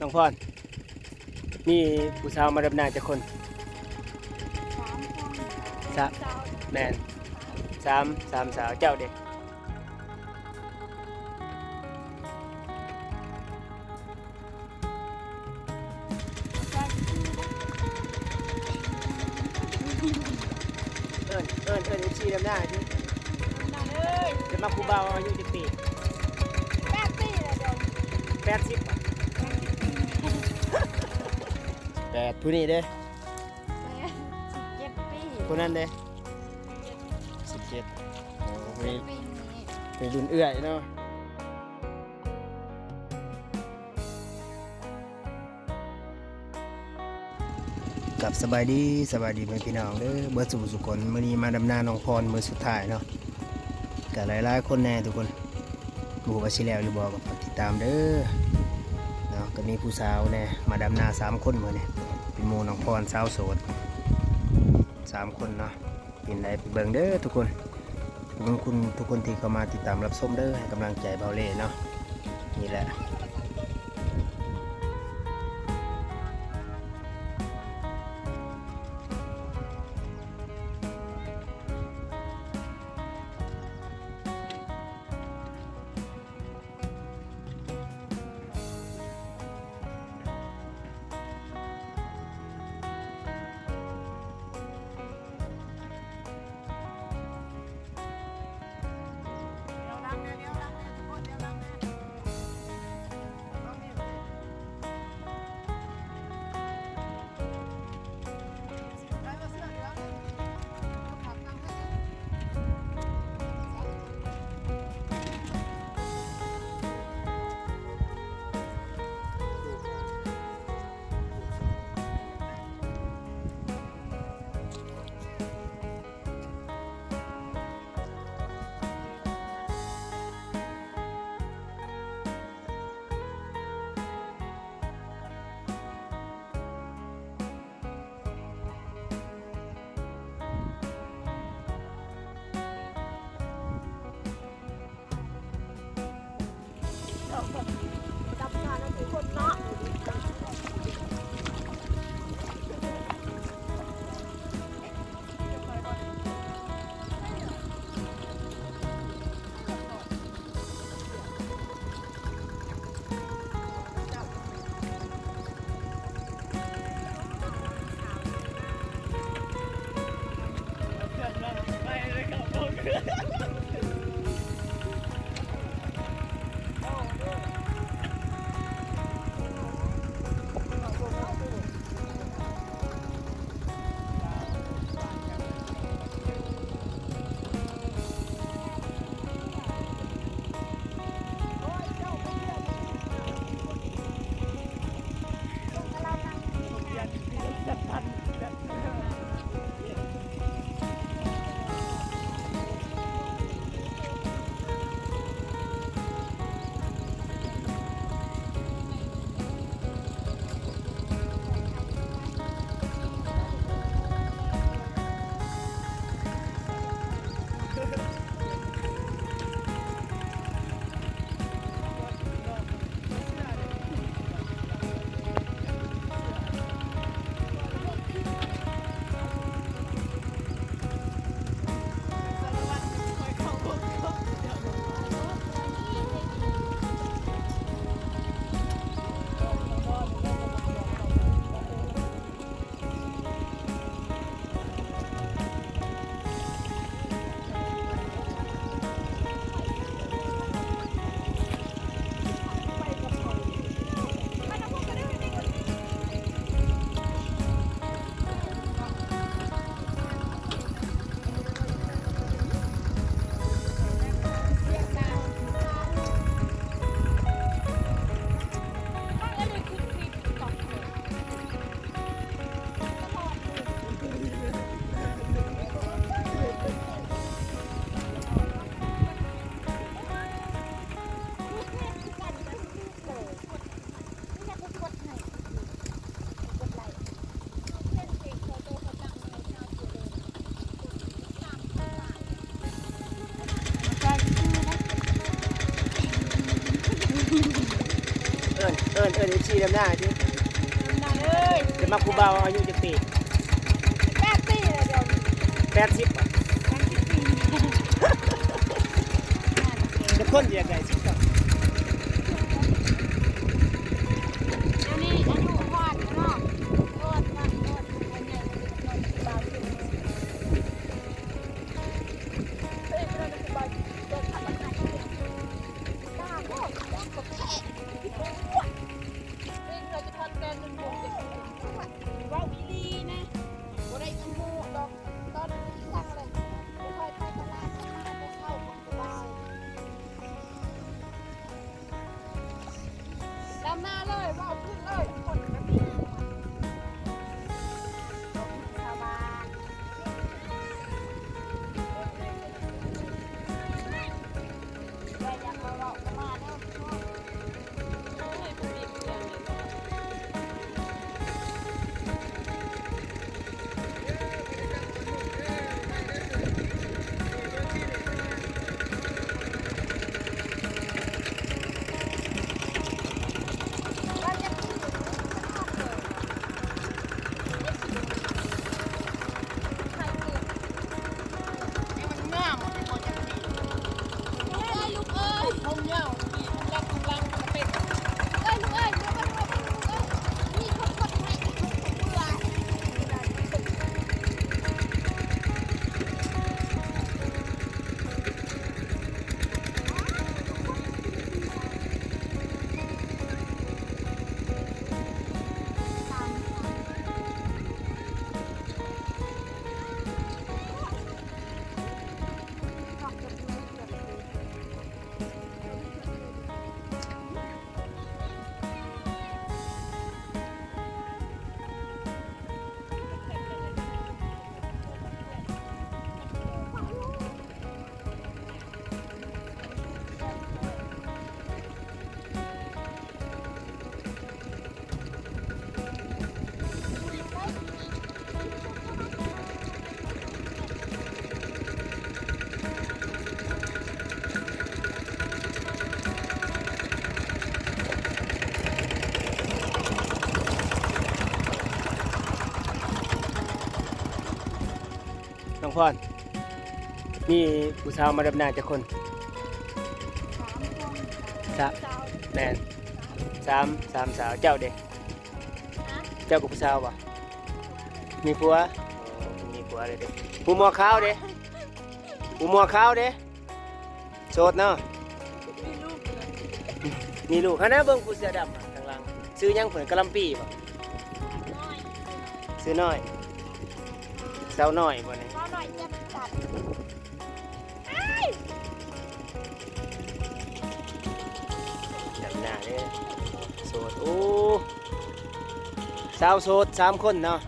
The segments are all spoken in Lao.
ນ້ອງພອນ ມີຜູ້ສາວມາດຳນາຈັກຄົນ? ສາມຄົນ. ສາມ ແມ່ນ ສາມ ສາມສາວ. ເຈົ້າເດ? ເອີ້ນ ເອີ້ນ ເອີ້ນເອັຟຊີດຳໜ້າຕິ. ດຳໜ້າເອີຍ ຈະມັກຜູ້ບ່າວອາຍຸຈັກປີ? ແປດປີແລ້ວດອກ. ແປດສິບ ແປດ. ຜູ້ນີ້ເດ້? ສິບເຈັດປີ. ຜູ້ນັ້ນເດ້? ສິບເຈັດ. ໂອ້ ເປັນ ປີນີ້ ເປັນລຸ້ນເອື້ອຍເນາະ. ກັບສະບາຍດີ ສະບາຍດີພໍ່ແມ່ພີ່ນ້ອງເດີ ເບິດສູ່ຜູ້ສູ່ຄົນ. ມື້ນີ້ມາດຳນານ້ອງພອນມື້ສຸດທ້າຍເນາະ ກະຫຼາຍໆຄົນແດ່ທຸກຄົນ. ບໍ່ຮູ້ວ່າຊິແລ້ວຫຼືບໍ່ ກໍຝາກຕິດຕາມເດີເນາະ. ກໍມີຜູ້ສາວແດ່ ມາດຳນາສາມຄົນມື້ນີ້ ເປັນໝູ່ນ້ອງພອນ ສາວໂສດ ສາມຄົນເນາະ. ເປັນໃດ ໄປເບິ່ງເດີທຸກຄົນ. ຂອບຄຸນທຸກຄົນທີ່ເຂົ້າມາຕິດຕາມຮັບຊົມເດີ ໃຫ້ກຳລັງໃຈບ່າວເລ່ເນາະ. ນີ້ແຫຼະ. ເອີ້ນ ເອີ້ນ ເອີ້ນ ເອັຟຊີ ດຳໜ້າຕິ ດຳໜ້າເລີຍ. ຈະມາຜູ້ບ່າວອາຍຸຈັກປີ? ແປດປີແລ້ວດຽວນີ້. ແປດສິບ ແປດສິບປີ. ຈັກຄົນຢາກໄດ້ສິບຄົນ? ດຽວນີ້ອາຍຸຮອດເນາະ ຮອດ ຮອດ ຮອດ ຜູ້ໃຫຍ່ ຜູ້ບ່າວ ຜູ້ ເວົ້າອີ່ຫຼີນະ ບໍ່ໄດ້ກິນໝູດອກ ຕອນນີ້ສັ່ງແລ້ວ ບໍ່ຄ່ອຍໄປຕະຫຼາດ ມາແຕ່ເຊົ້າ ດຳນາເລີຍ ເວົ້າພື້ນເລີຍ ຄົນກະຕິ ຊາວບ້ານ ໃຜຢາກມາເວົ້າກະມາເດີ. ນ້ອງພອນ ມີຜູ້ສາວມາດຳນາຈັກຄົນ? ສາມຄົນ. ສາມ ສາມ ແມ່ນ ສາມ ສາມສາວ. ເຈົ້າເດ? ຮະ? ເຈົ້າກັບຜູ້ສາວບໍ່? ມີຜົວ? ໂອ້ ມີຜົວແລ້ວເດ. ຜູ້ໝວກຂາວເດ? ຜູ້ໝວກຂາວເດ? ໂສດເນາະ. ມີລູກ ມີລູກ. ຫັ້ນນະ ເບິ່ງຜູ້ເສື້ອດຳທາງຫຼັງ. ຊື່ຫຍັງເພິ່ນ? ກະລຳປີບໍ່? ນ້ອຍ. ຊື່ນ້ອຍ. ສາວນ້ອຍບໍ່ນີ້? ສາວນ້ອຍແຈ່ມຈັນ. ດຳໜ້າເດີ ໂສດ. ໂອ້ ສາວໂສດສາມຄົນເນາະ.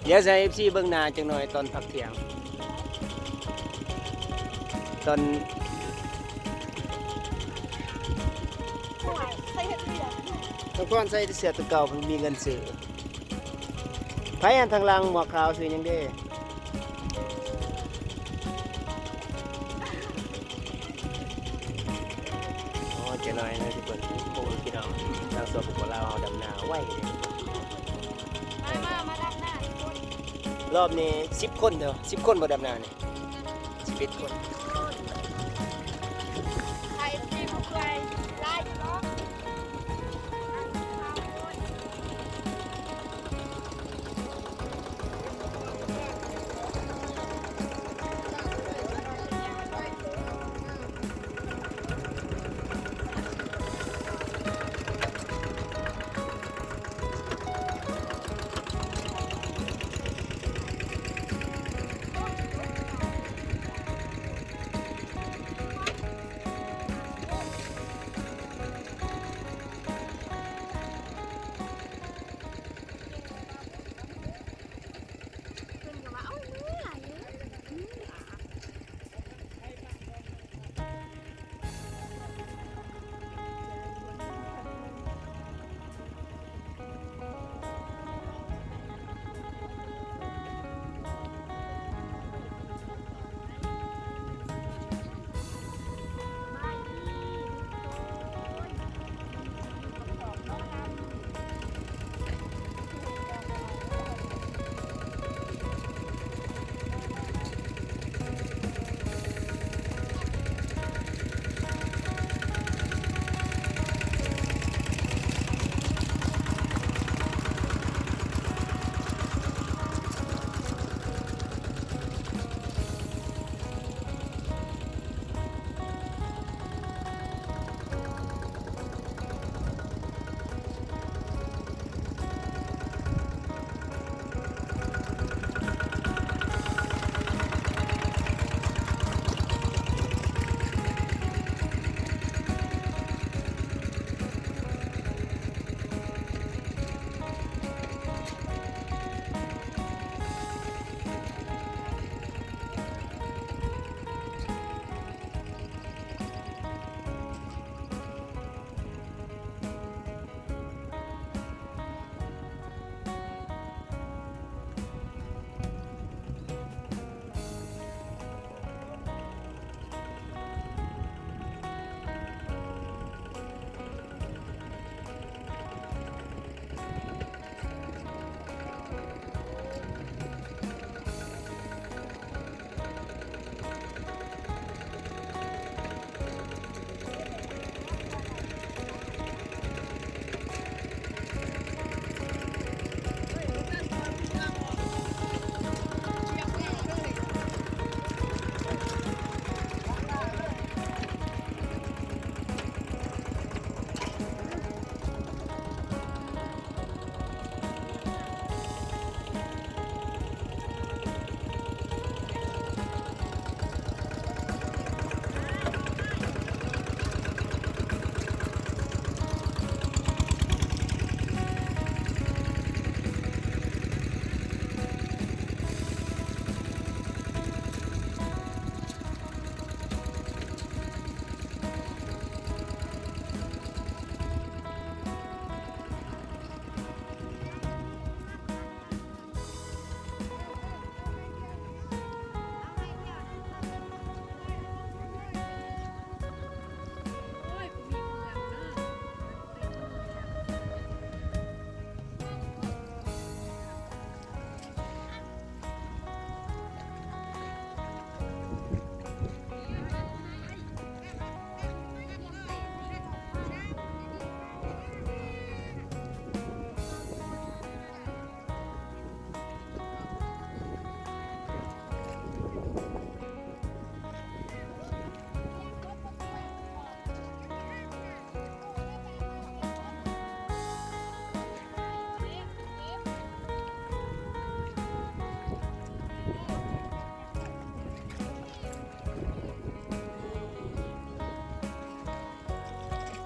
ດຽວໃຫ້ເອັຟຊີເບິ່ງໜ້າຈັກໜ່ອຍຕອນພັກທ່ຽງ ຕອນ ຕ້ອງພອນໃສ່ເສື້ອຕົວເກົ່າ ເພິ່ນມີເງິນຊື້. ໃຜອັນທາງຫຼັງໝວກຂາວຊື່ຫຍັງເດ? ໂອ້ ເຈົ້ານ້ອຍເນາະ ທຸກຄົນ. ໂອ້ ພີ່ນ້ອງ ທາງສປປ ລາວເຮົາດຳນາໄວເດ້. ມາ ມາ ມາດຳນາທຸກຄົນ. ລອບນີ້ສິບຄົນເດີ ສິບຄົນບໍ່ດຳນານີ້? ສິບເອັດຄົນ. ໃຜທີ່ບໍ່ເມື່ອຍ ຫຼາຍຢູ່ເນາະ.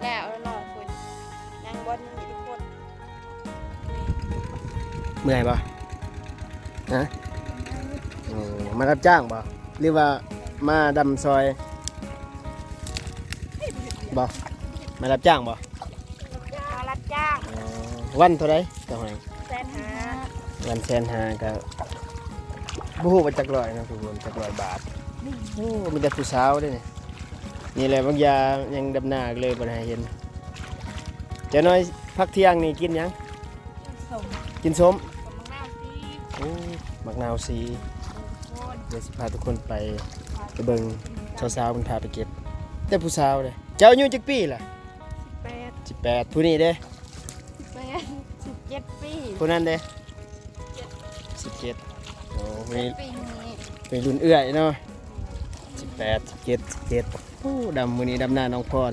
ແລ້ວເນາະ ຄົນຍັງບໍ່ມີທຸກຄົນ. ເມື່ອຍບໍ່? ຮະ? ໂອ້ ມາຮັບຈ້າງບໍ່? ຫຼືວ່າມາດຳຊອຍ? ບໍ່ ມາຮັບຈ້າງບໍ່? ມາຮັບຈ້າງ. ອໍ ວັນເທົ່າໃດເຈົ້າໃຫ້? ແສນຫ້າ. ວັນແສນຫ້າ ກໍບໍ່ຮູ້ວ່າຈັກຮ້ອຍເນາະທຸກຄົນ ຈັກຮ້ອຍບາດ. ໂອ້ ມີແຕ່ຜູ້ສາວເດ້ນີ້. ນີ້ແຫຼະ ບາງຢ່າງຍັງດຳນາเลยບໍ່ໄດ້ເຫັນ. ເຈົ້ານ້ອຍ ພັກທ່ຽງນີ້ກິນຫຍັງ? ສົ້ມ. ກິນສົ້ມ? ສົ້ມໝາກນາວສີ. ໂອ້ ໝາກນາວສີ. ເອີ ທຸກຄົນ ດຽວຊິພາທຸກຄົນໄປ ໄປເບິ່ງ ສາວໆເພິ່ນພາໄປເກັບ. ແຕ່ຜູ້ສາວເດ້. ເຈົ້າອາຍຸຈັກປີລະ? ສິບແປດ. ສິບແປດ. ຜູ້ນີ້ເດ້? ສິບແປດ. ສິບເຈັດປີ. ຜູ້ນັ້ນເດ້? ສິບເຈັດ. ໂອ້ ເປັນ ເປັນລຸ້ນເອື້ອຍເນາະ. ສິບແປດ ສິບເຈັດ ສິບເຈັດ. ໂອ້ ດຳ ມື້ນີ້ດຳນານ້ອງພອນ.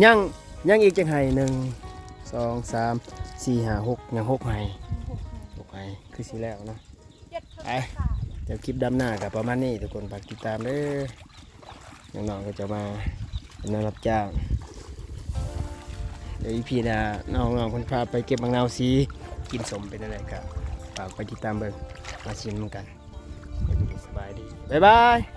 ຍັງ ຍັງອີກຈັກໄຮ່? ໜຶ່ງ ສອງ ສາມ ສີ່ ຫ້າ ຫົກ ຍັງຫົກໄຮ່. ຫົກໄຮ່ ຫົກໄຮ່ ຄືຊິແລ້ວເນາະ. ໄປ ດຽວຄລິບດຳນາກໍປະມານນີ້ທຸກຄົນ ຝາກຕິດຕາມເດີ. ນ້ອງໆກໍຈະມາເປັນນາງຮັບຈ້າງ. ດຽວອີພີໜ້ານ້ອງໆເພິ່ນພາໄປເກັບໝາກນາວສີ ກິນສົ້ມເປັນແນວໃດກໍຝາກໄປຕິດຕາມເບິ່ງ ມາຊິມນຳກັນ. ສະບາຍດີ ບາຍບາຍ.